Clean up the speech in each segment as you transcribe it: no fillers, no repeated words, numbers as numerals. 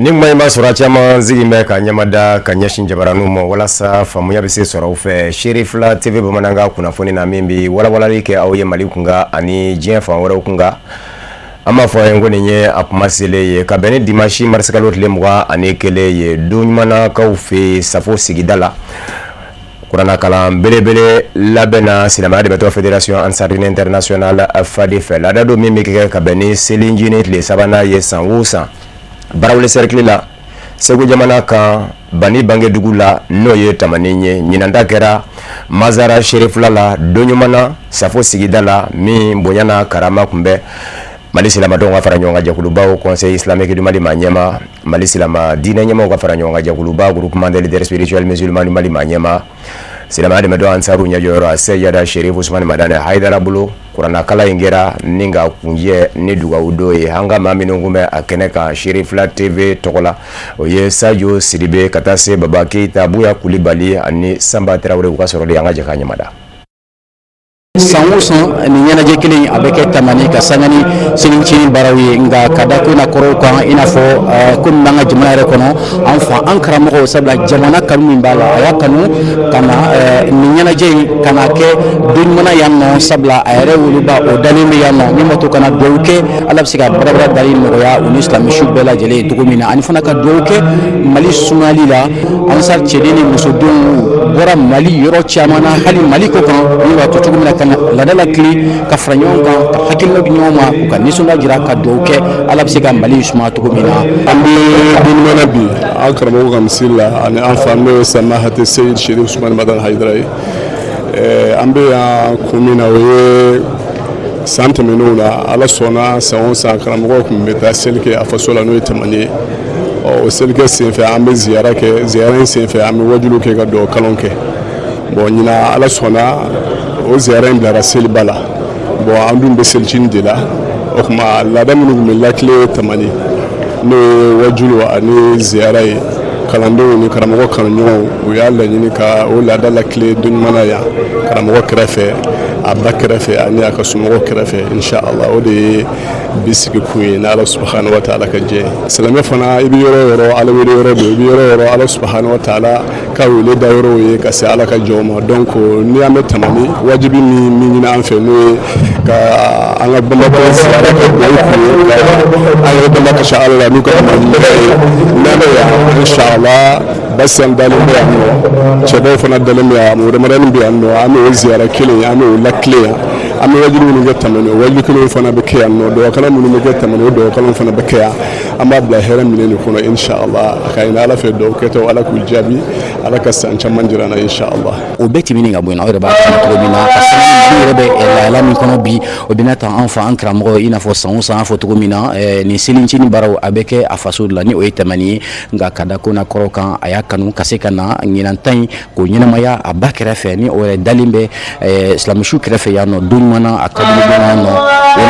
Ni kuma in b'a sɔrɔ caman sigi bɛ ka ɲɛmada ka ɲɛsin jabaraninw ma walasa faamuya bɛ se sɔrɔ u fɛ. Serifila TV bamanankan kunnafoni na, min bɛ walawalali kɛ aw ye Mali kunkan ani diɲɛ fan wɛrɛw kunkan, an b'a fɔ a ye ko nin ye a kuma selen ye ka bɛn ni dimanche marisikalo tile 21 ye, don ɲumanakaw fɛ Safo sigida la. Kuranɛkalan belebele labɛnna silamɛya dɛmɛtɔn Fédération Ansar-Dine Internationale FADI fɛ. Laada don min bɛ kɛ ka bɛn ni selincinin tile sabanan ye san o san, Barawele cercle la, Segu jamana kan, Bani bangedugu la, n'o ye Tamani ye. Ɲinanta kɛra Mazara Serifila la, don ɲuman na, Safo sigida la, min bonya n'a karama tun bɛ Mali silamɛdenw ka fara ɲɔgɔn kan jɛkulubaw Conseil islamique du Mali maa ɲɛma, Mali silamɛ diinɛ ɲɛmaw ka fara ɲɔgɔn kan jɛkuluba Groupement des leaders spirituels musulmans du Mali maa ɲɛma, silamɛya dɛmɛtɔn Ansaru ɲɛjɔyɔrɔ Seyida Sherif Usumani Madani Hayidara bolo. Kuranɛkalan in kɛra ni ka kunjɛ ni dugawu don ye. An ka maa minnu kun bɛ a kɛnɛ kan Serifila TV tɔgɔ la, o ye Sajo Sidibe ka taa se Baba Keyita, Buya Kulibali ani Sanba Tarawele. U ka sɔrɔ de, an ka jɛ k'a ɲamada. San o san, nin ɲɛnajɛ kelen a bɛ kɛ Tamani ka sanga ni selincinin baaraw ye. Nka ka da ko na kɔrɔw kan, i n'a fɔ ko min b'an ka jamana yɛrɛ kɔnɔ, an fa an karamɔgɔw, sabula jamana kanu min b'a la, a y'a kanu ka na nin ɲɛnajɛ in ka na kɛ don ɲuman yan nɔ, sabula a yɛrɛ woloba o dalen bɛ yan nɔ, min b'a to ka na dugawu kɛ, Ala bɛ se ka barabara dali nɔgɔya u ni silamɛsu bɛɛ lajɛlen ye cogo min na, ani fana ka dugawu kɛ Mali sumayali la. Ansar cɛden ni musodenw bɔra Mali yɔrɔ caman na, hali Mali kɔ kan, min b'a to cogo min na ka na laada la tile ka fara ɲɔgɔn kan, ka hakilina di ɲɔgɔn ma, u ka nisɔndiya jira, ka dugawu kɛ, Ala bɛ se ka Mali suma cogo min na. An bɛ don ɲuman na bi, an karamɔgɔ ka misiri la, ani an fa, n'o ye Samahati Seyid Sherif Usumani Madani Hayidara ye. An bɛ yan kun min na, o ye san tɛmɛnenw na, Ala sɔnna, san o san karamɔgɔw tun bɛ taa seli kɛ a faso la, n'o ye Tamani ye. Ɔ, o selikɛ senfɛ, an bɛ ziyara kɛ. Ziyara in senfɛ, an bɛ wajuliw kɛ ka dugawu kalanw kɛ. Bon, ɲinan, Ala sɔnna, o ziyara in bilara seliba la. Bon, an dun bɛ selicini de la. O tuma, laada minnu tun bɛ lakile Tamani, n'o ye wajulu ani ziyara ye, kalandenw ni karamɔgɔ kanuɲɔgɔnw, u y'a laɲini ka o laada lakile don ɲuman na yan, karamɔgɔ kɛrɛfɛ, a ba kɛrɛfɛ ani a ka somɔgɔw kɛrɛfɛ, inshallah. O de ye bi sigi kun ye, n'Ala subahana wa taala ka jɛ ye. Silamɛ fana, i bɛ yɔrɔ o yɔrɔ, Ala wele yɔrɔ don. I bɛ yɔrɔ o yɔrɔ, Ala subahana wa taala ka wele da yɔrɔw ye ka se Ala ka jɔnw ma. Donc ni an bɛ Tamani, wajibi min ɲini an fɛ, n'o ye ka an ka banbatɔ ziyara kɛ, dugawu k'u ye, ka an yɛrɛ dama kasi Ala la n'u ka ɲuman ye. N'an bɛ yan, inshallah, Basan dalen bɛ yan nɔ, cɛbaw fana dalen bɛ yan, mɔgɔ damadɔni bɛ yan nɔ. An bɛ o ziyara kelen, an bɛ o lakile yan. An bɛ wajulu minnu kɛ Tamani, o wajulu kelenw fana bɛ kɛ yan nɔ. Dɔgɔkalan minnu bɛ kɛ Tamani, o dɔgɔkalanw fana bɛ kɛ yan. An b'a bila hɛrɛ minɛ nin kɔnɔ, inshallah. A ka ɲini Ala fɛ, dugawu kɛtaw, Ala k'u jaabi, Ala ka san caman jira an na, inshallah. O bɛɛ tɛmɛnen ka bɔ yen nɔ, aw yɛrɛ b'a faamu cogo min na, ka sanga ni Mali yɛrɛ bɛ lahala min kɔnɔ bi, o bɛna ta an fa an karamɔgɔ, i n'a fɔ san o san an fɔ cogo min na, nin selincinin baaraw a bɛ kɛ a faso de la, ni o ye Tamani ye. Nka ka da ko na kɔrɔ kan, a y'a kanu ka se ka na ɲinan ta in k'o ɲɛnamaya a ba kɛrɛfɛ, ni o yɛrɛ dalen bɛ silamɛsu kɛrɛfɛ yan nɔ, don ɲuman na, a kaburu don yan nɔ. O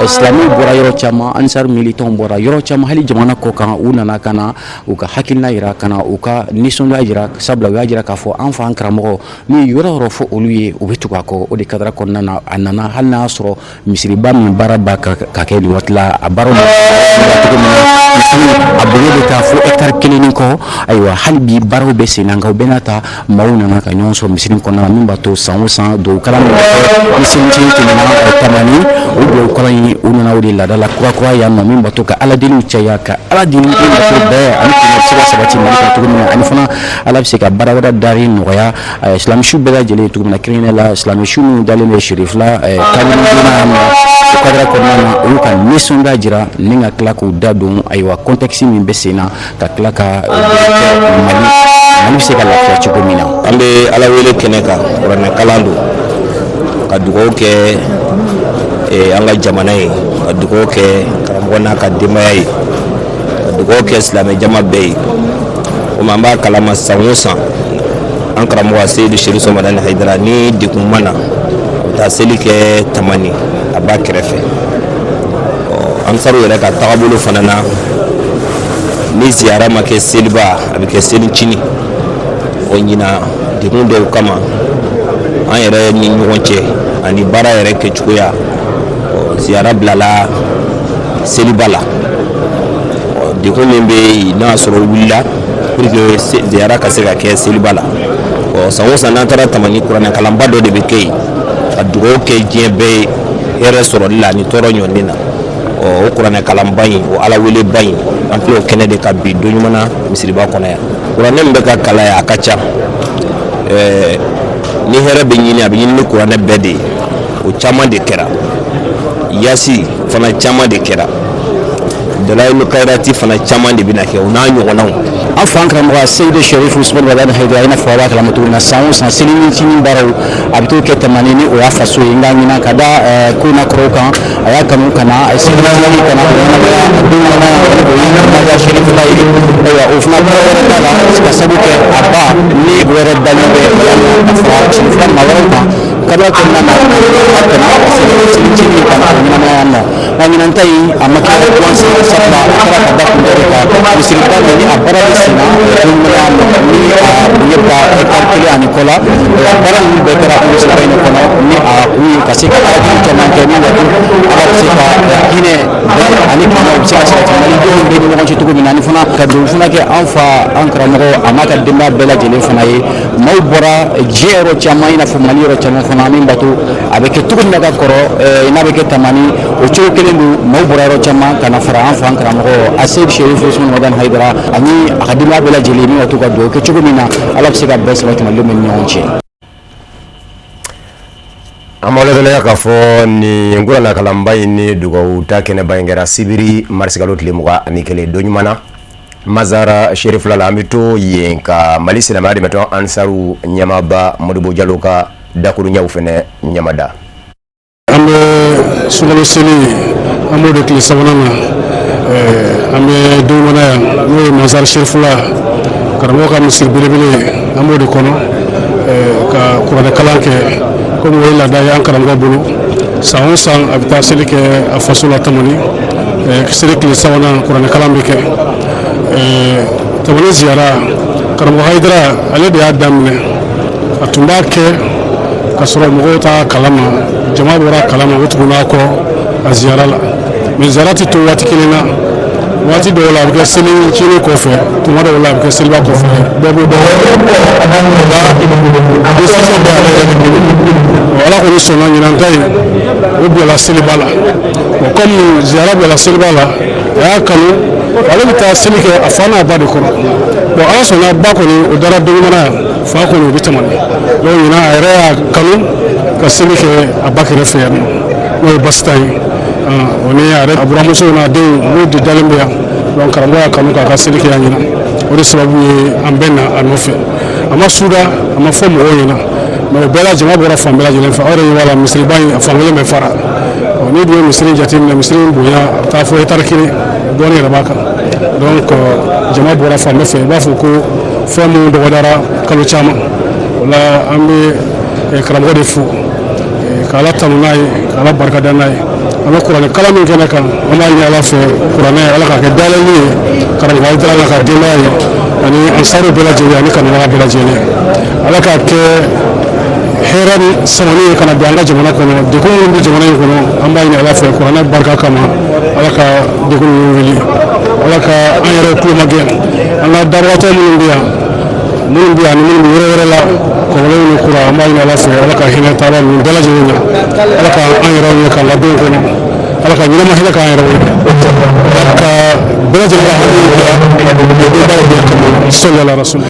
la, silamɛw bɔra yɔrɔ caman, Ansar militants bɔra yɔrɔ caman, hali jamana kɔ kan, u nana ka na u ka hakilina jira, ka na u ka nisɔndiya jira, sabula u y'a jira k'a fɔ an fa an karamɔgɔ n'u ye yɔrɔ yɔrɔ fɔ olu ye, u bɛ tugu a kɔ. O de cadre kɔnɔna na, a nana, hali n'a y'a sɔrɔ misiriba min baara ba ka kɛ nin waati la, a baaraw cogo min na, misiri a bonya bɛ taa fo hectare kelen ni kɔ. Ayiwa, hali bi baaraw bɛ sen na, nka u bɛɛ n'a ta, maaw nana ka ɲɔgɔn sɔrɔ misiri kɔnɔna na, min b'a to san o san dugawu kalan min bɛ kɛ ni selicinin tɛmɛna Tamani, o dugawu kalan in, u nana o de laada la kura kura yan nɔ, min b'a to ka Ala deliw caya, ka Ala deli, min b'a to bɛɛ ani kɛnɛ bɛ se ka sabati Mali kan cogo min na, ani fana Ala bɛ se ka baara wɛrɛ dari nɔgɔya silamɛsu bɛɛ lajɛlen cogo min na, kɛrɛnkɛrɛnnenya la silamɛsu minnu dalen bɛ Serifila kaburu donna yan nɔ. O cadre kɔnɔna na, olu ka nisɔndiya jira ni ka tila k'u da don, ayiwa, contexte min bɛ sen na, ka tila ka kɛ Mali bɛ se ka lafiya cogo min na. An bɛ Ala wele kɛnɛ kan, kuranɛ kalan don, ka dugawu kɛ an ka jamana ye, ka dugawu kɛ karamɔgɔ n'a ka denbaya ye, ka dugawu kɛ silamɛ jama bɛɛ ye. Komi an b'a kalama, san o san, an karamɔgɔ Seyidu Serifu Madani Hayidara, ni degun ma na, a bɛ taa seli kɛ Tamani a ba kɛrɛfɛ. Ɔ, Ansaru yɛrɛ ka tagabolo fana na, ni ziyara ma kɛ seliba, a bɛ kɛ selicinin. O ɲina, degun dɔw kama an yɛrɛ ni ɲɔgɔn cɛ ani baara yɛrɛ kɛcogoya, ziyara bilala seliba la. Degun min bɛ yen n'a y'a sɔrɔ wulila pour que ziyara ka se ka kɛ seliba la. Ɔ, san o san n'an taara Tamani, kuranɛkalanba dɔ de bɛ kɛ yen ka dugawu kɛ diɲɛ bɛɛ ye hɛrɛ sɔrɔli la ani tɔɔrɔ ɲɔni na. Ɔ, o kuranɛkalanba in, o Ala weleba in, an filɛ o kɛnɛ de kan bi don ɲuman na misiriba kɔnɔ yan. Kuranɛ min bɛ ka kalan yan, a ka ca. Ni hɛrɛ bɛ ɲini, a bɛ ɲini ni kuranɛ bɛɛ de ye. O caman de kɛra, yasi fana caman de kɛra, dalayilu kayirati fana caman de bɛna kɛ, o n'a ɲɔgɔnnaw. An fa karamɔgɔ Seyidi Sherif Usumani Madani Hayidara, i n'a fɔ a b'a kalama cogo min na, san o san seli ncinin baaraw a bɛ t'o kɛ Tamani, ni o y'a faso ye. Nka ɲinan, ka da ko na kɔrɔw kan, a y'a kanu ka na, a ye seli ncinin ka na o ɲɛnamaya don ɲuman, o ye Mazar Sherifila ye. Ayiwa, o fana baara wɛrɛ t'a la ka sabu kɛ a ba ni o yɛrɛ dalen bɛ yan nɔ ka fara Sherifila maa wɛrɛw kan kabila kɔnɔna na, a tɛmɛ seli ncinin ka na o ɲɛnamaya yan nɔ. Nka ɲinan ta in, a ma kɛ gansan, sabula a kɛra ka da kun dɔ de kan. Misiriba min ni a baara bɛ sen na don ɲuman yan nɔ, ni a bonya bɛ taa hɛkitari kelen ani kɔ la, baara ninnu bɛɛ kɛra misiriba in de kɔnɔ, ni a kun ye ka se ka alajuru caman kɛ min b'a to Ala bɛ se ka hinɛ, bɛn ani kanu u bɛ se ka sabati malidenw bɛɛ ni ɲɔgɔn cɛ cogo min na, ani fana ka don fana kɛ an fa an karamɔgɔ a n'a ka denbaya bɛɛ lajɛlen fana ye. Maaw bɔra diɲɛ yɔrɔ caman, i n'a fɔ Mali yɔrɔ caman fana, min b'a to a bɛ kɛ cogo min na ka kɔrɔ, n'a bɛ kɛ Tamani, o cogo kelen don. Maaw bɔra yɔrɔ caman ka na fara an fa an karamɔgɔ Aseyid Sherif Usumani Madani Hayidara ani a ka denbaya bɛɛ lajɛlen, min ka to ka dugawu kɛ cogo min na Ala bɛ se ka bɛn sabati malidenw ni ɲɔgɔn cɛ. An b'aw ladɔnniya k'a fɔ nin kuranɛkalanba in ni dugawu ta kɛnɛba in kɛra sibiri marisikalo tile 21, don ɲuman na, Mazara Sherifila la. An bɛ to yen ka Mali silamɛya dɛmɛtɔn Ansaru ɲɛmaaba Modibo Jalo ka dakuruɲɛw fɛnɛ ɲɛmada. An bɛ sunkalo seli, an b'o de tile sabanan na. An bɛ don ɲuman yan, n'o ye Mazari Sherifila, karamɔgɔ ka misiri belebele, an b'o de kɔnɔ ka kuranɛ kalan kɛ, komi o ye laada ye an karamɔgɔ bolo. San o san, a bɛ taa seli kɛ a faso la Tamani. Seli tile sabanan, kuranɛ kalan bɛ kɛ. Tamani ziyara, karamɔgɔ Hayidara ale de y'a daminɛ. A tun b'a kɛ ka sɔrɔ mɔgɔw t'a kalama, jama bɔra kalama, o tuguna kɔ a ziyara la. Mais ziyara tɛ to waati kelen na. Waati dɔw la, a bɛ kɛ seli ncinin kɔfɛ, tuma dɔw la, a bɛ kɛ seliba kɔfɛ. Bɛɛ b'o dɔn, décision bɛ ale yɛrɛ de bolo. Ala kɔni sɔnna, ɲinan ta in, o bilala seliba la. Bon, comme ziyara bilala seliba la, a y'a kanu ale bɛ taa seli kɛ a fa n'a ba de kɔrɔ. Bon, Ala sɔnna, ba kɔni o dara Dogomana yan, fa kɔni o bɛ Tamani. Donc ɲinan, a yɛrɛ y'a kanu ka seli kɛ a ba kɛrɛfɛ yan nɔ, n'o ye Basita ye. O ni a yɛrɛ a buramuso n'a denw, olu de dalen bɛ yan. Donc karamɔgɔ y'a kanu k'a ka seli kɛ yan ɲinan. O de sababu ye an bɛɛ na a nɔfɛ. A ma suda, a ma fɔ mɔgɔw ɲɛna, mais o bɛɛ la, jama bɔra fan bɛɛ lajɛlen fɛ. Aw yɛrɛ ɲɛ b'a la, misiriba in, a fan kelen bɛ fara. N'i dun ye misiri jateminɛ, misiri in bonya a bɛ taa fo hectare kelen dɔɔnin yɛrɛ b'a kan. Donc jama bɔra fan bɛɛ fɛ, i b'a fɔ ko fɛn minnu dɔgɔdara kalo caman. O la, an bɛ karamɔgɔ de fo ka Ala tanu n'a ye, ka Ala barikada n'a ye. An bɛ kuranɛ kalan min kɛnɛ kan, an b'a ɲini Ala fɛ, kuranɛ, Ala k'a kɛ dayɛlɛli ye karamɔgɔ Hayidara n'a ka denbaya ye, ani ansaru bɛɛ lajɛlen, ani kanubaga bɛɛ lajɛlen. Ala k'a kɛ hɛrɛ ni samani ye ka na don an ka jamana kɔnɔ. Degun minnu bɛ jamana in kɔnɔ, an b'a ɲini Ala fɛ, kuranɛ barika kama, Ala ka degun ninnu wuli. Ala ka an yɛrɛ tulomagɛn, an ka dabagatɔ minnu bɛ yan, minnu bɛ yan ani minnu bɛ yɔrɔ wɛrɛ la, kɔrɔlenw ni kura, an b'a ɲini Ala fɛ, Ala ka hinɛ taaba ninnu bɛɛ lajɛlen na. Ala ka an yɛrɛw ɲɛ k'an ka denw kɔnɔ. Ala ka ɲɛnama hinɛ k'an yɛrɛw ye. Ala ka bɛɛ lajɛlen ka hami denbaw bɛɛ kama. Sɔli ala rasul.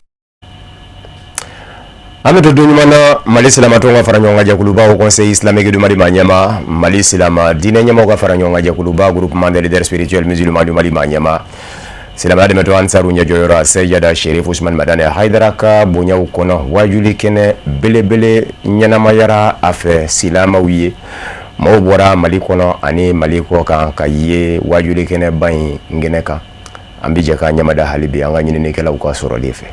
An bɛ to don ɲuman na. Mali silamatɔnw ka fara ɲɔgɔn kan jɛkuluba, Haut Conseil islamique du Mali maa ɲɛmaa, Mali silama diinɛ ɲɛmaaw ka fara ɲɔgɔn kan jɛkuluba, Groupement des leaders spirituels musulmans du Mali maa ɲɛmaa, silamɛya dɛmɛtɔn Ansaru ɲɛjɔyɔrɔ Seyida Sherif Usman Madani Hayidara ka bonyaw kɔnɔ, wajuli kɛnɛ belebele ɲɛnamayara a fɛ silamaw ye. Maaw bɔra Mali kɔnɔ ani Mali kɔ kan ka ye wajuli kɛnɛba in kɛnɛ kan. An bɛ jɛ k'a ɲɛmada hali bi an ka ɲininikɛlaw ka sɔrɔli fɛ.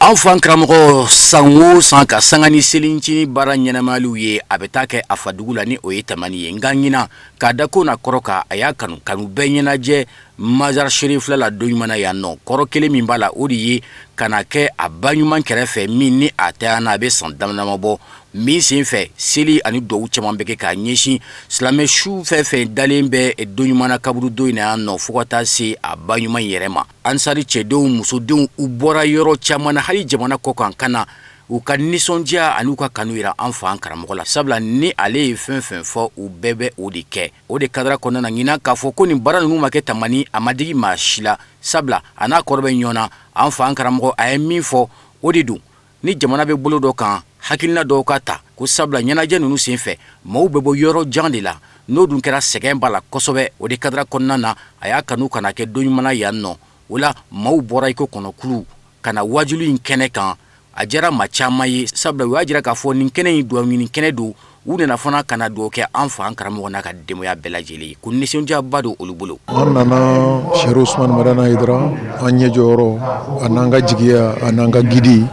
An fa karamɔgɔ, san o san, ka sanga ni selincinin baara ɲɛnamayaliw ye, a bɛ taa kɛ a fadugu la, ni o ye Tamani ye. Nka ɲinan, k'a da ko na kɔrɔ kan, a y'a kanu kanu bɛɛ ɲɛnajɛ Mazar Sherifila la don ɲuman na yan nɔ. Kɔrɔ kelen min b'a la, o de ye ka na kɛ a ba ɲuman kɛrɛfɛ, min ni a tɛ na a bɛ san damadama bɔ. Min sen fɛ, seli ani dugawu caman bɛ kɛ k'a ɲɛsin silamɛ su fɛn fɛn dalen bɛ don ɲuman na kaburudo in na yan nɔ, fo ka taa se a ba ɲuman yɛrɛ ma. Ansari cɛdenw, musodenw, u bɔra yɔrɔ caman na, hali jamana kɔ kan, ka na u ka nisɔndiya ani u ka kanu yira an fa an karamɔgɔ la, sabula ni ale ye fɛn fɛn fɔ, u bɛɛ bɛ o de kɛ. O de kadara kɔnɔna na ɲinan, k'a fɔ ko nin baara ninnu ma kɛ Tamani, a ma digi maa si la, sabula a n'a kɔrɔ bɛ ɲɔgɔn na. An fa an karamɔgɔ, a ye min fɔ, o de don. Ni jamana bɛ bolo dɔ kan, hakilina dɔw ka ta ko sabula ɲɛnajɛ ninnu senfɛ, maaw bɛ bɔ yɔrɔ jan de la. N'o dun kɛra, sɛgɛn b'a la kosɛbɛ. O de kadara kɔnɔna na, a y'a kanu ka na kɛ don ɲuman na yan nɔ. O la, maaw bɔra i ko kɔnɔkulu ka na wajuli in kɛnɛ kan. A diyara maa caman ye, sabula u y'a jira k'a fɔ nin kɛnɛ in dugawu ɲini kɛnɛ don. U nana fana ka na dugawu kɛ an fa an karamɔgɔ n'a ka denbaya bɛɛ lajɛlen ye, ko nisɔndiyaba don olu bolo. An nana Serifu Usumani Madani Hayidara, an ɲɛjɔyɔrɔ, a n'an ka jigiya, a n'an ka guide.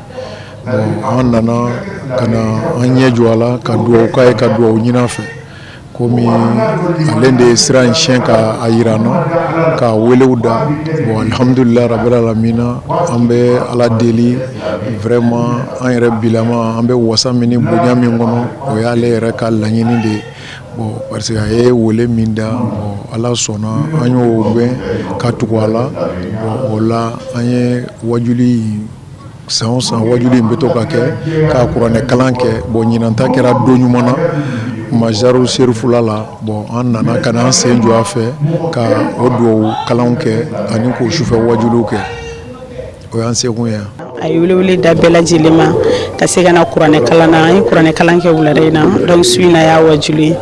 Bon, an nana ka na an ɲɛ jɔ a la, ka dugawu k'a ye, ka dugawu ɲini a fɛ, komi ale de ye sira in siɲɛ ka a yira an na, ka welew da. Bon, alhamdulillah rabbil alamina, an bɛ Ala deli vraiment. An yɛrɛ bilama, an bɛ wasa min ni bonya min kɔnɔ, o y'ale yɛrɛ ka laɲini de ye. Bon, parce que a ye wele min da, bon, Ala sɔnna, an y'o gɛn ka tugu a la. Bon, o la, an ye wajuli, san o san wajuli in bɛ to ka kɛ, ka kuranɛ kalan kɛ. Bon, ɲinan ta kɛra don ɲuman na, Mazaru Serifula la. Bon, an nana ka na an sen jɔ a fɛ ka o dugawu kalanw kɛ ani k'o sufɛ wajuliw kɛ. O y'an sekun ye. A ye welewele da bɛɛ lajɛlen ma ka se ka na kuranɛ kalan na. An ye kuranɛ kalan kɛ wulada in na, donc su in na y'a wajulu ye.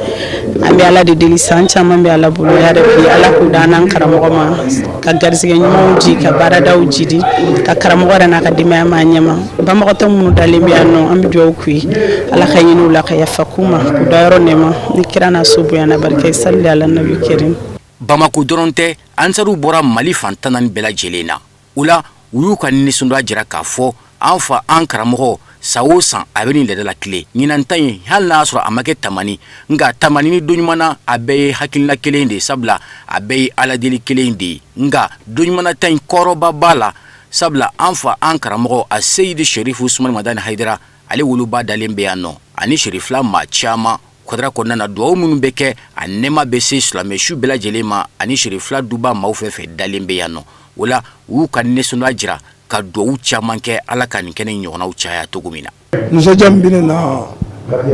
An bɛ Ala de deli, san caman bɛ Ala bolo, yarabi Ala k'o d'an n'an karamɔgɔ ma, ka garisɛgɛ ɲumanw di, ka baaradaw jidi, ka karamɔgɔ yɛrɛ n'a ka denbaya ma ɲɛma. Banbagatɔ minnu dalen bɛ yan nɔ, an bɛ dugawu k'u ye, Ala ka hinɛ u la, ka yafa k'u ma, k'u dayɔrɔ nɛɛma ni kira n'a so bonya na barika ye. Sali ala nabi kerim. Bamakɔ dɔrɔn tɛ, Ansaruw bɔra Mali fan 14 bɛɛ lajɛlen na. O la, u y'u ka nisɔndiya jira k'a fɔ an fa an karamɔgɔ, san o san a bɛ nin laadala tilen. Ɲinan ta in, hali n'a y'a sɔrɔ a ma kɛ Tamani, nka Tamani ni don ɲuman na, a bɛɛ ye hakilina kelen de ye, sabula a bɛɛ ye Ala deli kelen de ye. Nka don ɲuman na ta in, kɔrɔba b'a la, sabula an fa an karamɔgɔ a Seyidi Serifu Usumani Madani Hayidara, ale woloba dalen bɛ yan nɔ, ani Serifila maa caman. Kadara kɔnɔna na, dugawu minnu bɛ kɛ, a nɛɛma bɛ se silamɛ su bɛɛ lajɛlen ma, ani Serifila duba maaw fɛn fɛn dalen bɛ yan nɔ. O la, u y'u ka nisɔndiya jira ka dugawu caman kɛ, Ala ka nin kɛnɛ ɲɔgɔnnaw caya cogo min na. Nisɔndiya min bɛ ne na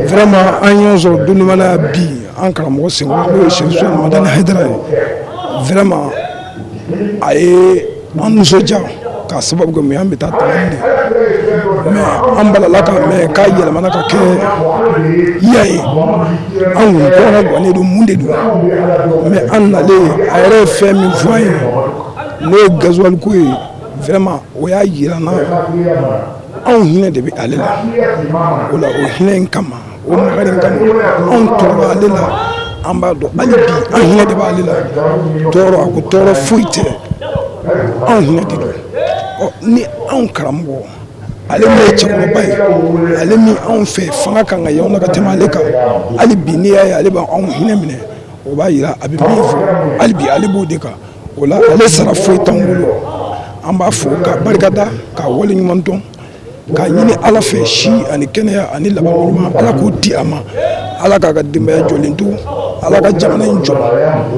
vraiment, an ɲɔgɔn sɔrɔ don ɲuman na bi an karamɔgɔ senkɔrɔ, n'o ye Serifu Usumani Madani Hayidara ye. Vraiment, a ye an nisɔndiya k'a sababu kɛ mun ye? An bɛ taa Tamani de, mais an balala ka mɛn k'a yɛlɛmana ka kɛ yan ye. An kun kɔnɔ gannen don, mun de don? Mais an nalen, a yɛrɛ ye fɛn min fɔ an ye, n'o ye gasoil ko ye, vraiment, o y'a yira an na anw hinɛ de bɛ ale la. O la, o hinɛ in kama, o makari in kama, anw tɔɔrɔ ale la. An b'a dɔn hali bi an hinɛ de b'ale la. Tɔɔrɔ, a ko tɔɔrɔ foyi tɛ, anw hinɛ de don. Ɔ, ni anw karamɔgɔ, ale min ye cɛkɔrɔba ye, ale min anw fɛ fanga kan ka y'anw na ka tɛmɛ ale kan, hali bi n'i y'a ye ale b'anw hinɛ minɛ, o b'a yira a bɛ min fɔ, hali bi ale b'o de kan. O la, ale sara foyi t'anw bolo. An b'a fo k'a barikada, k'a waleɲuman dɔn, k'a ɲini Ala fɛ si ani kɛnɛya ani laban ɲuman, Ala k'o di a ma. Ala k'a ka denbaya jɔlen to, Ala ka jamana in jɔ,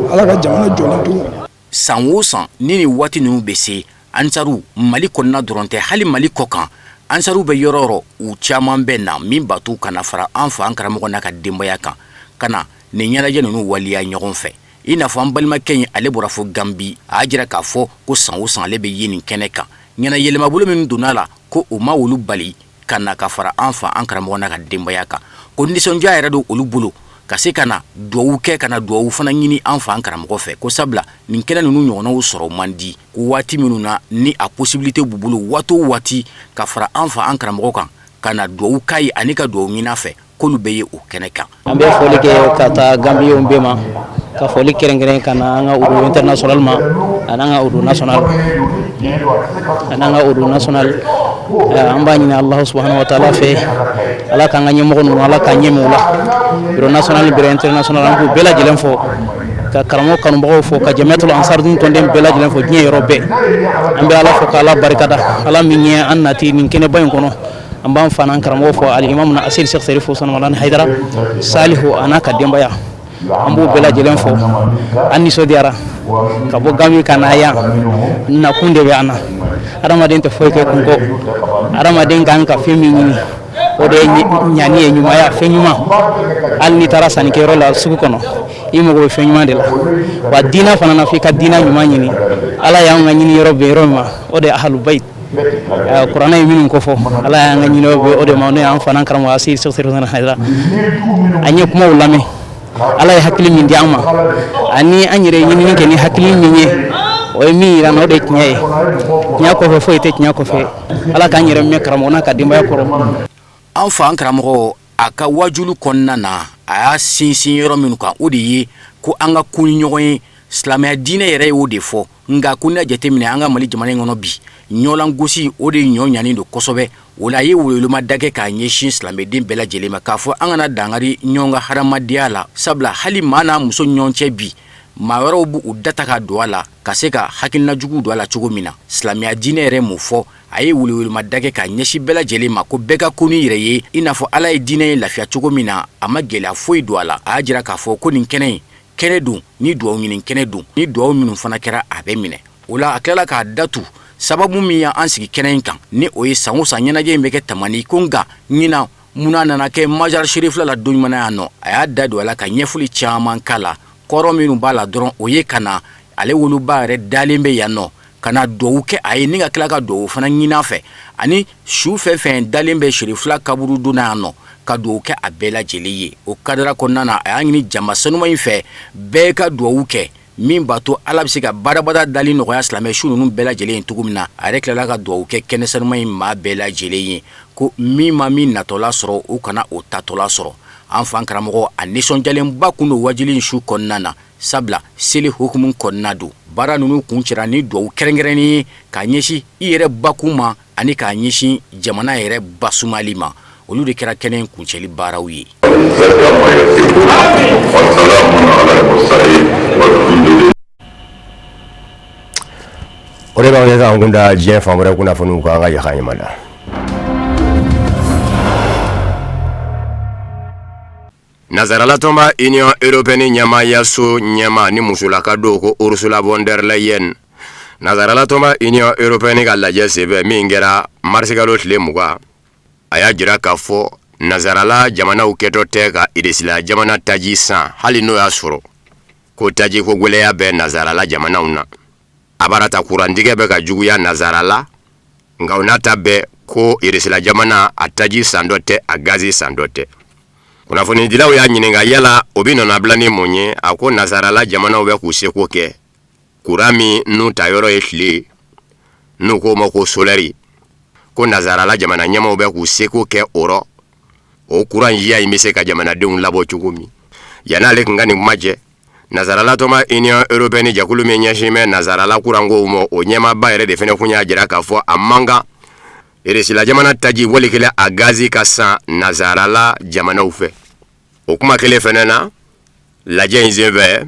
Ala ka jamana jɔlen to. San o san ni nin waati ninnu bɛ se, Ansaru, Mali kɔnɔna dɔrɔn tɛ, hali Mali kɔ kan, Ansaru bɛ yɔrɔ o yɔrɔ, u caman bɛ na min batu ka na fara an fa an karamɔgɔ n'a ka denbaya kan, ka na nin ɲɛnajɛ ninnu waleya ɲɔgɔn fɛ. I n'a fɔ an balimakɛ in, ale bɔra fo Ganbi. A y'a jira k'a fɔ ko san o san ale bɛ ye nin kɛnɛ kan. Ɲɛna yɛlɛmabolo min donna a la, ko o ma olu bali ka na ka fara an fa an karamɔgɔ n'a ka denbaya kan, ko nisɔndiya yɛrɛ don olu bolo ka se ka na dugawu kɛ, ka na dugawu fana ɲini an fa an karamɔgɔ fɛ, ko sabula nin kɛnɛ ninnu ɲɔgɔnnaw sɔrɔ man di, ko waati minnu na ni a possibilité b'u bolo, waati o waati ka fara an fa an karamɔgɔ kan, ka na dugawu k'a ye ani ka dugawu ɲini a fɛ, k'olu bɛ ye o kɛnɛ kan. An bɛ foli kɛ ka taa Gambiyenw bɛɛ ma, ka foli kɛrɛnkɛrɛn ka na an ka bureau international ma, ani an ka bureau national, ani an ka bureau national. An b'a ɲini Alahu subahana wa taala fɛ, Ala k'an ka ɲɛmɔgɔ ninnu, Ala k'an ɲɛ minɛ u la. Bureau national, bureau international, an k'u bɛɛ lajɛlen fo, ka karamɔgɔ kanubagaw fo, ka Jamiyatul Ansarudin tɔnden bɛɛ lajɛlen fo diɲɛ yɔrɔ bɛɛ. An bɛ Ala fo k'Ala barikada, Ala min ye an nati nin kɛnɛba in kɔnɔ. An b'an fa n'an karamɔgɔ fo, alimamu Aseyidi Sɛki Serifu Usumani Madani Hayidara Salihu, a n'a ka denbaya, an b'u bɛɛ lajɛlen fo. An nisɔndiyara ka bɔ Gambi ka na yan. Nakun de bɛ an na. Adamaden tɛ foyi kɛ kun kɔ. Adamaden kan ka fɛn min ɲini, o de ye ɲani ye, ɲumanya, fɛn ɲuman. Hali n'i taara sannikɛyɔrɔ la, sugu kɔnɔ, i mago bɛ fɛn ɲuman de la. Wa diinɛ fana na, f'i ka diinɛ ɲuman ɲini. Ala y'an ka ɲini yɔrɔ bɛn yɔrɔ min ma, o de ye ahalu bayit. Kuranɛ ye minnu kofɔ, Ala y'an ka ɲini yɔrɔ bɛn o de ma, n'o y'an fa n'an karamɔgɔ Aseyidi Sɛki Serifu Usumani Hayidara. An ye kumaw lamɛn. Ala ye hakili min di an ma, ani an yɛrɛ ye ɲinini kɛ ni hakili min ye, o ye min yira an na, o de ye tiɲɛ ye. Tiɲɛ kɔfɛ, foyi tɛ tiɲɛ kɔfɛ. Ala k'an yɛrɛ mɛn karamɔgɔ n'a ka denbaya kɔrɔ. An fa an karamɔgɔ, a ka wajulu kɔnɔna na, a y'a sinsin yɔrɔ minnu kan, o de ye ko an ka kun ni ɲɔgɔn ye. Silamɛya diinɛ yɛrɛ y'o de fɔ. Nka ko n'i y'a jateminɛ an ka Mali jamana in kɔnɔ bi, ɲɔlangosi, o de ɲɔ ɲanen don kosɛbɛ. O la, a ye welewelema da kɛ k'a ɲɛsin silamɛden bɛɛ lajɛlen ma, k'a fɔ an kana dankari ɲɔgɔn ka hadamadenya la, sabula hali maa n'a muso ɲɔgɔn cɛ bi, maa wɛrɛw b'u da ta ka don a la, ka se ka hakilina jugu don a la cogo min na. Silamɛya diinɛ yɛrɛ m'o fɔ. A ye welewelema da kɛ k'a ɲɛsin bɛɛ lajɛlen ma ko bɛɛ ka kun n'i yɛrɛ ye, i n'a fɔ Ala ye diinɛ in lafiya cogo min na, a ma gɛlɛya foyi don a la. A y'a jira k'a fɔ ko nin kɛnɛ in, kɛnɛ don ni dugawu ɲini kɛnɛ don, ni dugawu minnu fana kɛra, a bɛ minɛ. O la, a tilala k'a datu sababu min y'an sigi kɛnɛ in kan, ni o ye san o san ɲɛnajɛ in bɛ kɛ Tamani ko, nka ɲinan, munna nana kɛ Majar Serifula la don ɲuman yan nɔ? A y'a da don a la ka ɲɛfɔli caman k'a la. Kɔrɔ minnu b'a la dɔrɔn, o ye ka na ale woloba yɛrɛ dalen bɛ yan nɔ, ka na dugawu kɛ a ye, ni ka tila ka dugawu fana ɲini a fɛ, ani su fɛn fɛn dalen bɛ Serifula kaburu don na yan nɔ, ka dugawu kɛ a bɛɛ lajɛlen ye. O kadara kɔnɔna na, a y'a ɲini jama sanuma in fɛ, bɛɛ ka dugawu kɛ min b'a to Ala bɛ se ka badabada dali nɔgɔya silamɛ su ninnu bɛɛ lajɛlen ye cogo min na. A yɛrɛ tilala ka dugawu kɛ kɛnɛ sanuma in maa bɛɛ lajɛlen ye, ko min ma min natɔla sɔrɔ, o kana o tatɔla sɔrɔ. An fa karamɔgɔ, a nisɔndiyalenba kun don wajuli in su kɔnɔna na, sabula seli hukumu kɔnɔna don. Baara ninnu kuncɛra ni dugawu kɛrɛnkɛrɛnnen ye k'a ɲɛsin i yɛrɛ bakun ma, ani k'a ɲɛsin jamana yɛrɛ basumali ma. Olu de kɛra kɛnɛ in kuncɛli baaraw ye. O de b'an kɛ k'an kun da diɲɛ fan wɛrɛ kunnafoniw kan. An ka yaha ɲuman da. Nansarala tɔnba Union européenne ɲɛmaayaso ɲɛmaa ni musolaka don ko Ursula von der Leyen, nansarala tɔnba Union européenne ka lajɛ senfɛ min kɛra marisikalo tile 20, a y'a jira k'a fɔ nansarala jamanaw kɛtɔ tɛ ka Irisila jamana taji san, hali n'o y'a sɔrɔ ko taji ko gɛlɛya bɛ nansarala jamanaw na. A bara ta kurantigɛ bɛ ka juguya nansarala, nka o n'a ta bɛɛ ko Irisila jamana a taji san dɔ tɛ, a gazi san dɔ tɛ. Kunnafonidilaw y'a ɲininka yala o bɛ nɔnabila ni mun ye. A ko nansarala jamanaw bɛ k'u seko kɛ kuran min n'u ta yɔrɔ ye tile, n'u k'o ma ko solaire, ko nansarala jamana ɲɛmaaw bɛ k'u seko kɛ o rɔ, o kuran jiya in bɛ se ka jamanadenw labɔ cogo min. Yan'ale tun ka nin kuma cɛ, Nansarala tɔnba Union européenne jɛkulu min ɲɛsin bɛ nansarala kurankow ma, o ɲɛmaaba yɛrɛ de fana kun y'a jira k'a fɔ a man kan Irisila jamana taji wali kelen a gazi ka san nansarala jamanaw fɛ. O kuma kelen fana na lajɛ in senfɛ,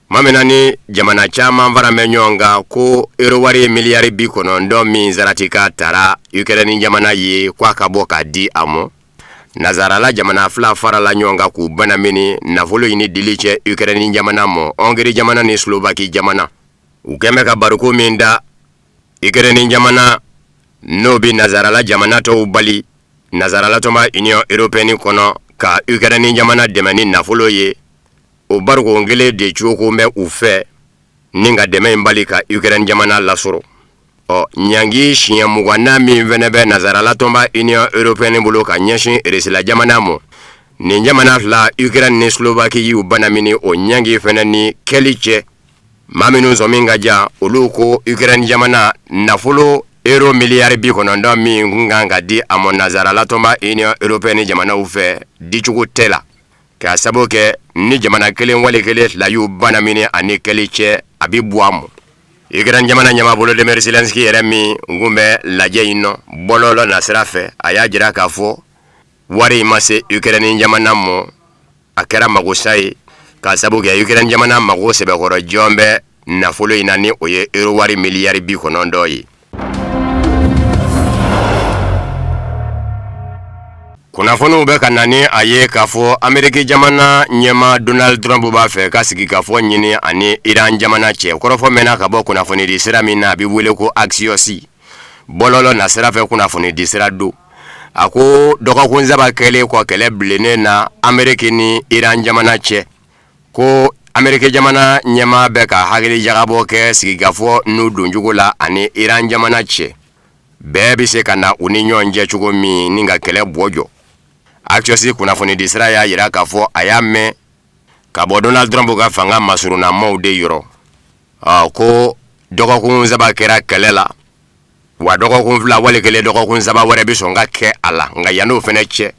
tuma min na ni jamana caman fara bɛ ɲɔgɔn kan ko euro wari miliyari 90 min sarati ka tara Ukraine jamana ye, ko a ka bɔ k'a di a ma, Nansarala jamana fila farala ɲɔgɔn kan k'u banamini nafolo in ni dili cɛ Ukraine jamana ma, Hongrie jamana ni Slovaquie jamana. U kɛn bɛ ka bariko min da Ukraine jamana, n'o bɛ nansarala jamana tɔw bali nansarala tɔnba Union européenne kɔnɔ ka Ukraine jamana dɛmɛ ni nafolo ye, o bariko kelen de cogo bɛ u fɛ ni ka dɛmɛ in bali ka Ukraine jamana lasɔrɔ. Ɔ ɲangi siɲɛ 20nan min fana bɛ nansarala tɔnba Union européenne bolo ka ɲɛsin Irisila jamana ma, nin jamana fila Ukraine ni Slovaquie y'u banamini o ɲangi fana ni kɛli cɛ. Maa minnu sɔmi ka jan, olu ko Ukraine jamana nafolo euro miliyari 90 min kun kan ka di a ma nansarala tɔnba Union européenne jamanaw fɛ, dicogo tɛ la, k'a sababu kɛ ni jamana kelen wali kelen fila y'u banamini ani kɛli cɛ, a bɛ bɔ a ma. Ukraine jamana ɲɛmaa Volodymyr Zelensky yɛrɛ min kun bɛ lajɛ in nɔ bɔlɔlɔ nasira fɛ, a y'a jira k'a fɔ wari in ma se Ukraine jamana ma, a kɛra magosa ye, k'a sababu kɛ Ukraine jamana mago sɛbɛkɔrɔ jɔn bɛ nafolo in na, ni o ye euro wari miliyari 90 ye. Kunnafoniw bɛ ka na ni a ye k'a fɔ Ameriki jamana ɲɛmaa Donald Trump b'a fɛ ka sigikafɔ ɲini ani Iran jamana cɛ. Kɔrɔfɔ mɛnna ka bɔ kunnafonidi sira min na, a bɛ wele ko Axios. Bɔlɔlɔ na sira fɛ kunnafonidi sira don. A ko dɔgɔkun saba kɛlen kɔ kɛlɛ bilennen na Ameriki ni Iran jamana cɛ, ko Ameriki jamana ɲɛmaa bɛ ka hakilijagabɔ kɛ sigikafɔ n'u doncogo la ani Iran jamana cɛ. Bɛɛ bɛ se ka na u ni ɲɔgɔn cɛ cogo min ni ka kɛlɛ bɔ jɔ. Axios kunnafonidi sira y'a jira k'a fɔ a y'a mɛn ka bɔ Donald Trump ka fanga masurunnamaaw de yɔrɔ, ko dɔgɔkun saba kɛra kɛlɛ la, wa dɔgɔkun fila wali kelen dɔgɔkun saba wɛrɛ bɛ sɔn ka kɛ a la. Nka yann'o fana cɛ,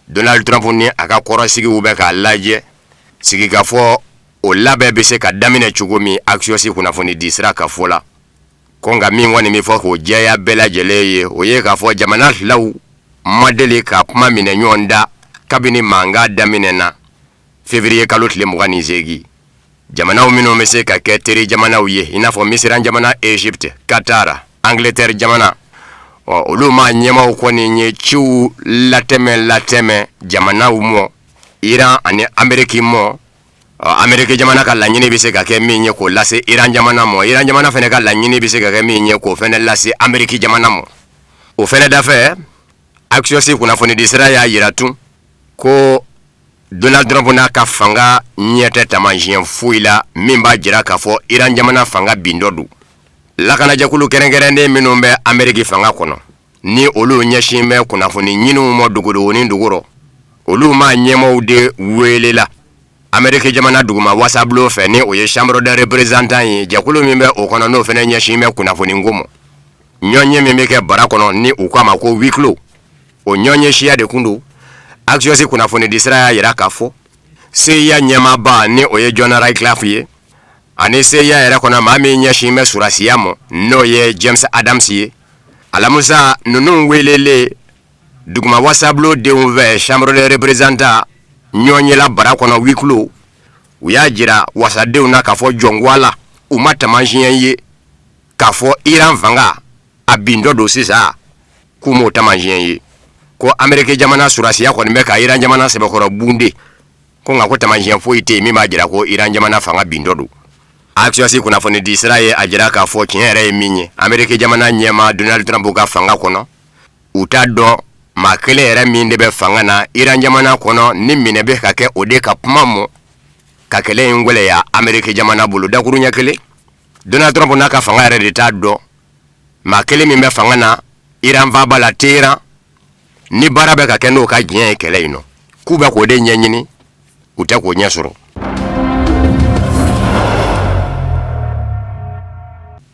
Donald Trump ni a ka kɔrɔsigiw bɛ k'a lajɛ sigikafɔ o labɛn bɛ se ka daminɛ cogo min. Axios kunnafonidi sira ka fɔ la, ko nka min kɔni bɛ fɔ k'o jɛya bɛɛ lajɛlen ye, o ye k'a fɔ jamana filaw ma deli ka kuma minɛ ɲɔgɔn da kabini mankan daminɛna février kalo tile 28. Jamanaw minnu bɛ se ka kɛ teri jamanaw ye, i n'a fɔ Misiran jamana, Égypte, Qatar, Angleterre jamana, ɔ olu maa ɲɛmaaw kɔni ye ciw latɛmɛ latɛmɛ jamanaw mɔ, Iran ani Ameriki mɔ. Ameriki jamana ka laɲini bɛ se ka kɛ min ye k'o lase Iran jamana mɔ, Iran jamana fana ka laɲini bɛ se ka kɛ min ye k'o fana lase Ameriki jamana mɔ. O fana dafɛ, Axios kunnafonidi sira y'a jira tun ko Donald Trump n'a ka fanga ɲɛ tɛ taamasiyɛn foyi la min b'a jira k'a fɔ Iran jamana fanga bintɔ don. Lakanajɛkulu kɛrɛnkɛrɛnnen minnu bɛ Ameriki fanga kɔnɔ, ni olu ɲɛsin bɛ kunnafoni ɲiniw ma dogodogonin dugu rɔ, olu maa ɲɛmaaw de welela Ameriki jamana duguma wasabulon fɛ, ni o ye Chambre des représentants ye. Jɛkulu min bɛ o kɔnɔ, n'o fana ɲɛsin bɛ kunnafoni ko ma, ɲɔgɔnye min bɛ kɛ bara kɔnɔ ni u k'a ma ko huis clos, o ɲɔgɔnye siya de kun don. Axios kunnafonidi sira y'a jira k'a fɔ CIA ɲɛmaaba, ni o ye John Ratcliffe ye, ani CIA yɛrɛ kɔnɔ maa min ɲɛsin bɛ surasiya ma, n'o ye James Adams ye, alamisa ninnu welelen duguma wasabulon denw fɛ Chambre des représentants ɲɔgɔnye la bara kɔnɔ huis clos, u y'a jira wasadenw na k'a fɔ jɔnko la u ma taamasiyɛn ye k'a fɔ Iran fanga a bintɔ don sisan, k'u m'o taamasiyɛn ye, ko Ameriki jamana surasiya kɔni bɛ ka Iran jamana sɛbɛkɔrɔ bunde, ko nka ko taamasiyɛn foyi tɛ yen min b'a jira ko Iran jamana fanga bintɔ don. Axios kunnafonidi sira ye a jira k'a fɔ tiɲɛ yɛrɛ ye min ye, Ameriki jamana ɲɛmaa Donald Trump ka fanga kɔnɔ, u t'a dɔn maa kelen yɛrɛ min de bɛ fanga na Iran jamana kɔnɔ ni minɛ bɛ ka kɛ o de ka kuma mɔ ka kɛlɛ in gwɛlɛya Ameriki jamana bolo. Dakuruɲɛ kelen, Donald Trump n'a ka fanga yɛrɛ de t'a dɔn maa kelen min bɛ fanga na Iran faaba la Téhéran, ni baara bɛ ka kɛ n'o ka diɲɛ ye kɛlɛ in nɔ, k'u bɛ k'o de ɲɛɲini, u tɛ k'o ɲɛ sɔrɔ.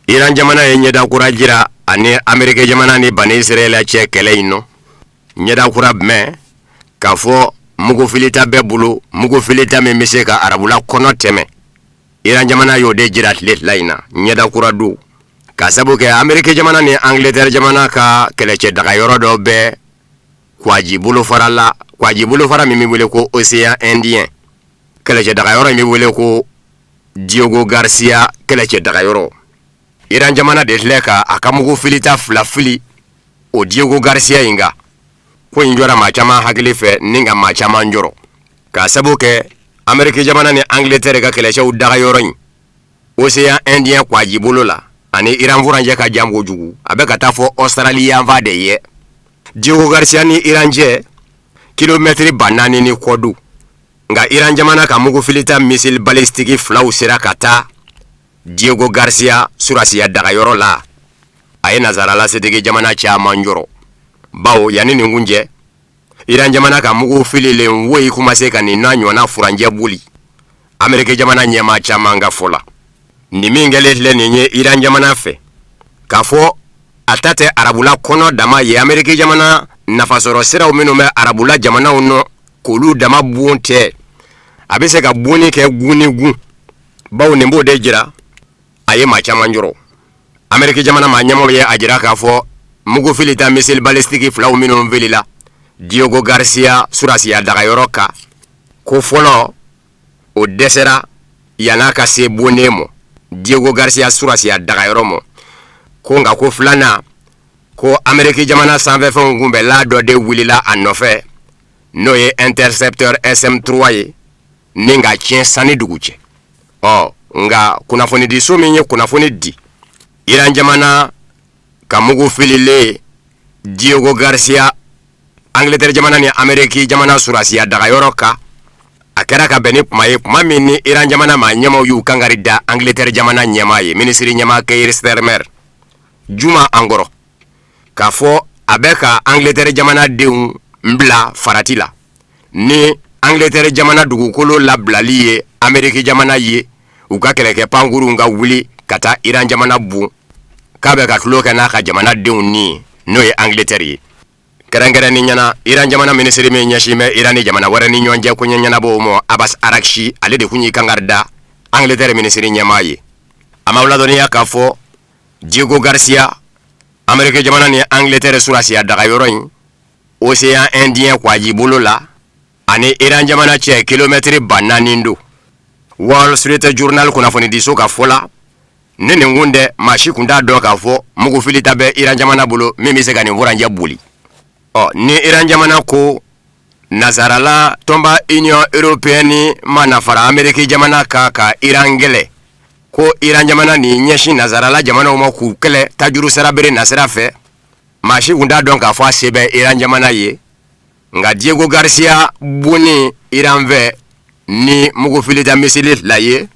Iran jamana ye ɲɛda kura jira ani Ameriki jamana ni Bani Israɛla cɛ kɛlɛ in nɔ. Ɲɛda kura jumɛn? K'a fɔ mugu filita bɛɛ bolo, mugu filita min bɛ se ka arabula kɔnɔ tɛmɛ. Iran jamana y'o de jira tile fila in na, ɲɛda kura don, ka sabu kɛ Ameriki jamana ni Angleterre jamana ka kɛlɛcɛ dagayɔrɔ dɔ bɛ kwaji bolofara la, kwaji bolofara min bɛ wele ko Océan Indien. Kɛlɛcɛ dagayɔrɔ in bɛ wele ko Diego Garcia kɛlɛcɛ dagayɔrɔ. Iran jamana de filɛ ka a ka mugu filita fila fili o Diego Garcia in kan. Ko in jɔra maa caman hakili fɛ ni ka maa caman jɔrɔ, k'a sabu kɛ Ameriki jamana ni Angleterre ka kɛlɛcɛw dagayɔrɔ in Océan Indien kwaji bolo la ani Iran furancɛ ka jan kojugu, a bɛ ka taa fɔ Australie yanfan de ye. Diego Garcia ni Iran cɛ kilomɛtiri 4000 ni kɔ don. Nka Iran jamana ka mugu filita missile balistique filaw sera ka taa Diego Garcia surasiya dagayɔrɔ la. A ye nazarala setigi jamana caman jɔrɔ, bawo yanni nin kun cɛ, Iran jamana ka mugu fililen woyi kun ma se ka nin n'a ɲɔgɔnna furancɛ boli. Ameriki jamana ɲɛmaa caman ka fɔ la, nin min kɛlen filɛ nin ye Iran jamana fɛ, k'a fɔ a ta tɛ arabula kɔnɔ dama ye, Ameriki jamana nafasɔrɔ siraw minnu bɛ arabula jamanaw nɔ, k'olu dama bon tɛ, a bɛ se ka bonni kɛ gun ni gun, bawo nin b'o de jira. A ye maa caman jɔrɔ. Ameriki jamana maa ɲɛmaaw ye a jira k'a fɔ mugu filita missile balistique filaw minnu filila Diego Garcia surasiya dagayɔrɔ kan, ko fɔlɔ o dɛsɛra yann'a ka se bonnen ma Diego Garcia surasiya dagayɔrɔ ma, ko nka ko filanan, ko Ameriki jamana sanfɛfɛnw kunbɛnla dɔ de wulila a nɔfɛ. N'o ye intercepteur SM3 ye ni ka tiɲɛ sanni dugu cɛ. Ɔ nka kunnafonidiso min ye kunnafoni di Iran jamana ka mugu fililen Diego Garcia Angleterre jamana ni Ameriki jamana surasiya dagayɔrɔ kan, a kɛra ka bɛn ni kuma ye, kuma min ni Iran jamana maa ɲɛmaaw y'u kangari da Angleterre jamana ɲɛmaa ye, minisiri ɲɛmaa Keir Starmer, juma an kɔrɔ, k'a fɔ a bɛ ka Angleterre jamana denw bila farati la ni Angleterre jamana dugukolo labilali ye Ameriki jamana ye, u ka kɛlɛkɛ pankurunw ka wuli ka taa Iran jamana bon, k'a bɛ ka tulon kɛ n'a ka jamana denw ni n'o ye Angleterre ye. Kɛrɛnkɛrɛnnenya na, Iran jamana minisiri min ɲɛsin bɛ Iran ni jamana wɛrɛ ni ɲɔgɔn cɛ koɲɛ ɲɛnabɔw ma, Abbas Araghchi, ale de kun y'i kangari da Angleterre minisiri ɲɛmaa ye. A m'aw ladɔnniya k'a fɔ Diego Garcia, Ameriki jamana ni Angleterre surasiya dagayɔrɔ in Océan Indien kwaji bolo la, ani Iran jamana cɛ kilomɛtiri 4000 don. Wall Street Journal kunnafonidiso ka fɔ la, ni nin kun tɛ, maa si kun t'a dɔn k'a fɔ mugu filita bɛ Iran jamana bolo min bɛ se ka nin furancɛ boli. Ɔ ni Iran jamana ko nazarala tɔnba Union européenne mana fara Ameriki jamana kan ka Iran kɛlɛ, ko Iran jamana n'i ɲɛsin nazarala jamanaw ma k'u kɛlɛ tajuru sara bere nasira fɛ, maa si kun t'a dɔn k'a fɔ a se bɛ Iran jamana ye. Nka Diego Garcia bonni Iran fɛ ni mugufilita misili fila ye,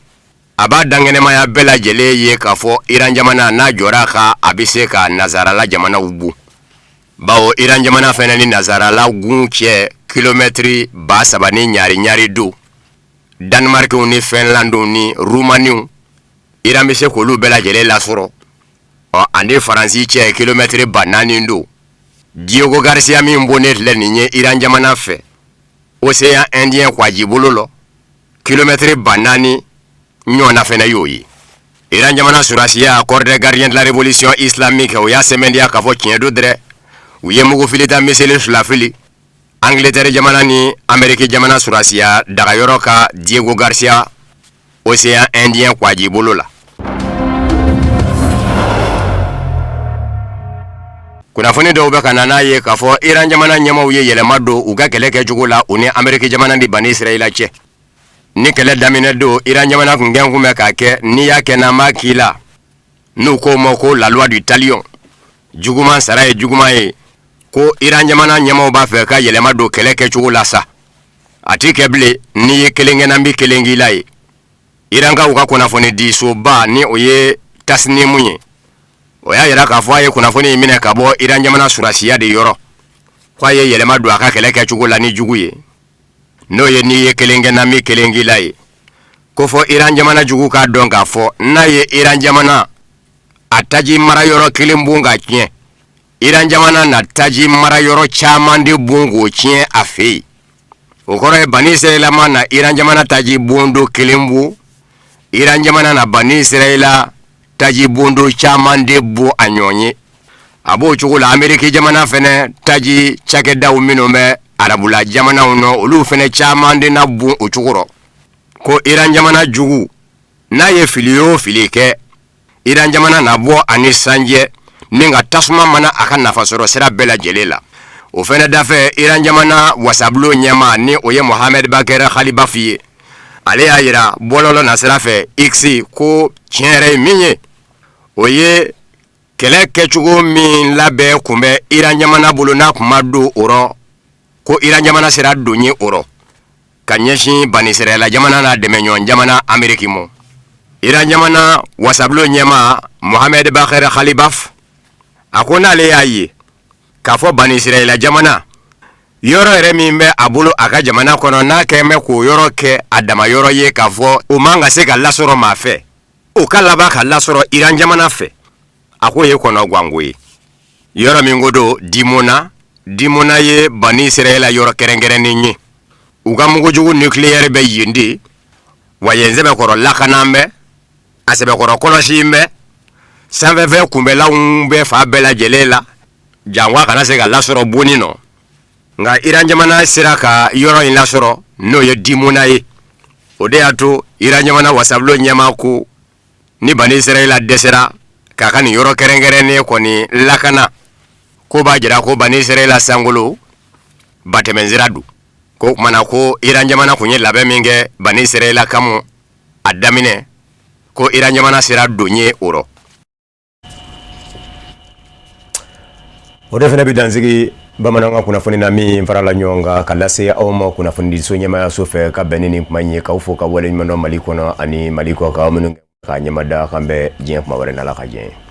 a b'a dankɛnɛmaya bɛɛ lajɛlen ye k'a fɔ Iran jamana n'a jɔra a kan, a bɛ se ka nazarala jamanaw bon, bawo Iran jamana fɛnɛ ni nazarala gun cɛ kilomɛtiri 3000 ni ɲari ɲari don. Danemarkw ni Finlandew ni Rumaniw, Iran bɛ se k'olu bɛɛ lajɛlen lasɔrɔ. Ɔ ani Faransi cɛ kilomɛtiri 4000 don. Diego Garcia min bonnen filɛ nin ye Iran jamana fɛ Océan Indien kwaji bolo lɔ, kilomɛtiri 4000 ɲɔgɔnna fɛnɛ y'o ye. Iran jamana surasiya Corps des gardiens de la révolution islamique, o y'a sɛmɛntiya k'a fɔ tiɲɛ don dɛrɛ, u ye mugufilita misili fila fili Angleterre jamana ni Ameriki jamana surasiya dagayɔrɔ ka Diego Garcia Océan Indien kwaji bolo la. Kunnafoni dɔw bɛ ka na n'a ye k'a fɔ Iran jamana ɲɛmaaw ye yɛlɛma don u ka kɛlɛ kɛcogo la u ni Ameriki jamana ni Bani Israɛla cɛ. Ni kɛlɛ daminɛ don, Iran jamana kun kɛn kun bɛ k'a kɛ n'i y'a kɛ n na n b'a k'i la, n'u k'o ma ko la loi du talion, juguman sara ye juguman ye. Ko Iran jamana ɲɛmaaw b'a fɛ ka yɛlɛma don kɛlɛ kɛcogo la sa, a ti kɛ bilen n'i ye kelen kɛ n na n bɛ kelen k'i la ye. Irankaw ka kunnafonidisoba ni o ye Tasnimu ye, o y'a yira k'a fɔ a ye kunnafoni in minɛ ka bɔ Iran jamana surasiya de yɔrɔ, k'a ye yɛlɛma don a ka kɛlɛ kɛcogo la ni jugu ye, n'o ye n'i ye kelen kɛ n na n bɛ kelen k'i la ye. Ko fɔ Iran jamana jugu k'a dɔn k'a fɔ n'a ye Iran jamana a taji marayɔrɔ kelen bon ka tiɲɛ, Iran jamana na taji marayɔrɔ caman de bon k'o tiɲɛ a fɛ yen. O kɔrɔ ye Bani Israɛla ma na Iran jamana taji bondo kelen bon, Iran jamana na Bani Israɛla taji bondo caman de bon a ɲɔgɔn ye. A b'o cogo la Ameriki jamana fɛnɛ taji cakɛdaw minnu bɛ arabula jamanaw nɔ, olu fɛnɛ caman de na bon o cogo rɔ. Ko Iran jamana jugu n'a ye fili o fili kɛ, Iran jamana na bɔ ani sanjɛ ni ka tasuma mana a ka nafasɔrɔ sira bɛɛ lajɛlen la. O fɛnɛ dafɛ, Iran jamana wasabulon ɲɛmaa ni o ye Mohamed Bakr Khalibaf ye, ale y'a yira bɔlɔlɔ nasira fɛ X ko tiɲɛ yɛrɛ ye min ye, o ye kɛlɛ kɛcogo min labɛn kun bɛ Iran jamana bolo n'a kun ma don o rɔ, ko Iran jamana sera don ye o rɔ ka ɲɛsin Banisirayila jamana n'a dɛmɛɲɔgɔn jamana Ameriki ma. Iran jamana wasabulon ɲɛmaa Mohamed Bakr Khalibaf a ko n'ale y'a ye k'a fɔ Banisirayila jamana yɔrɔ yɛrɛ min bɛ a bolo a ka jamana kɔnɔ, n'a kɛn bɛ k'o yɔrɔ kɛ a dama yɔrɔ ye, k'a fɔ o man ka se ka lasɔrɔ maa fɛ, o ka laban ka lasɔrɔ Iran jamana fɛ, a k'o ye kɔnɔganko ye. Yɔrɔ min ko don Dimona, Dimona ye Banisirayila yɔrɔ kɛrɛnkɛrɛnnen ye, u ka mugujugu nucléaire bɛ yen de, wa yen sɛbɛkɔrɔ lakana bɛ, a sɛbɛkɔrɔ kɔlɔsi bɛ, sanfɛfɛn kunbɛlanw bɛ fan bɛɛ lajɛlen la, janko a kana se ka lasɔrɔ bonni nɔ. Nka Iran jamana sera ka yɔrɔ in lasɔrɔ, n'o ye Dimona ye. O de y'a to Iran jamana wasabulon ɲɛmaa ko ni Banisirayila dɛsɛra k'a ka nin yɔrɔ kɛrɛnkɛrɛnnen kɔni lakana, ko b'a jira ko Banisirayila sankolo batɛmɛnsira don. Ko o tuma na ko Iran jamana tun ye labɛn min kɛ Bani Israɛla kama a daminɛ, ko Iran jamana sera don ye o rɔ. O de fana bɛ dansigi bamanankan kunnafoni na min farala ɲɔgɔn kan ka lase aw ma kunnafonidiso ɲɛmaayaso fɛ ka bɛn ni nin kuma in ye, k'aw fo ka waleɲuman dɔn Mali kɔnɔ ani Mali kɔ kan, minnu ka ɲɛmada kan bɛ diɲɛ kuma wɛrɛ n'Ala ka diɲɛ ye.